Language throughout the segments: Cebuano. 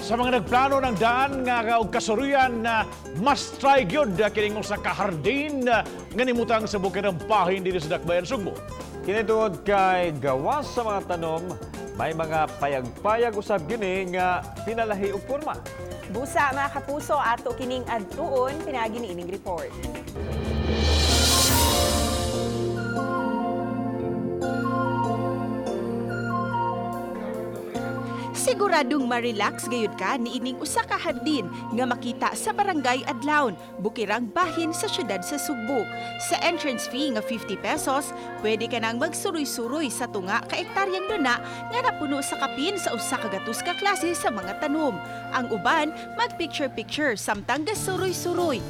Sa mga nagplano ng daan nga og kasuruyan na must try gyud kining usa ka hardin nga nimutang sa Bukirang Bahin dinhi sa Dakbayan, Sugbo. Kini tungod kay gawas sa mga tanom, may mga payag-payag usab gini nga pinalahi og porma. Busa, mga kapuso, ato kining adtuon pinaagi niining report. Siguradong ma-relax gayud ka niining usa ka hardin nga makita sa Barangay Adlaon, Bukirang Bahin sa siyudad sa Sugbo. Sa entrance fee nga 50 pesos, pwede ka nang magsuroy-suroy sa tunga ka ektaryang duna nga napuno sa kapin sa usa ka gatos ka klase sa mga tanom. Ang uban, mag-picture-picture samtang gasuroy-suroy.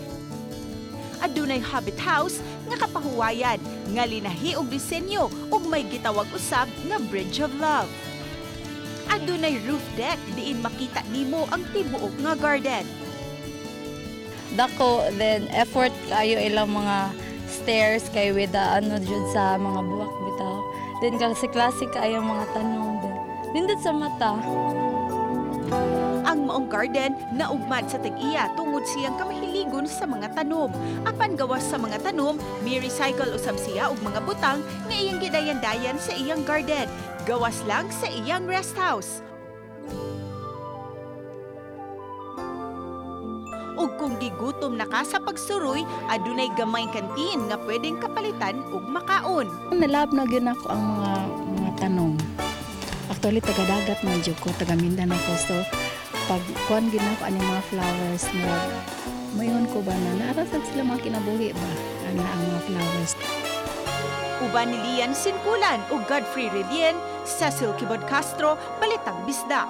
Adunay hobbit house nga kapahuwayan nga linahi og disenyo ug may gitawag usab nga Bridge of Love. Adunay roof deck diin makita nimo ang tibuok nga garden. Dako, then effort kayo ilang mga stairs kay with the ano jud sa mga buwak bitaw. Then kasi klase kaayo mga tanom then nindot sa mata. Ang maong garden naugmad sa tag-iya tungod siyang kamahiligon sa mga tanom. Apan gawas sa mga tanom, may recycle usab siya og mga butang nga iyang gidayan-dayan sa iyang garden. Gawas lang sa iyang rest house. Ug kung gigutom na ka sa pagsuroy, adunay gamay kantin nga pwedeng kapalitan og makaon. Nalab na gyud ako ang mga tanom. Actually, taga-dagat man jud ko, taga Mindanao ko. So, pag kuan gyud nako aning mga flowers na mayon ko ba na naarasan sila mga kinabuhi ba ana ang mga flowers. Uban ni Lian Sinkulan ug Godfrey Relien, Cecil Kibod Castro, Balitang Bisdak.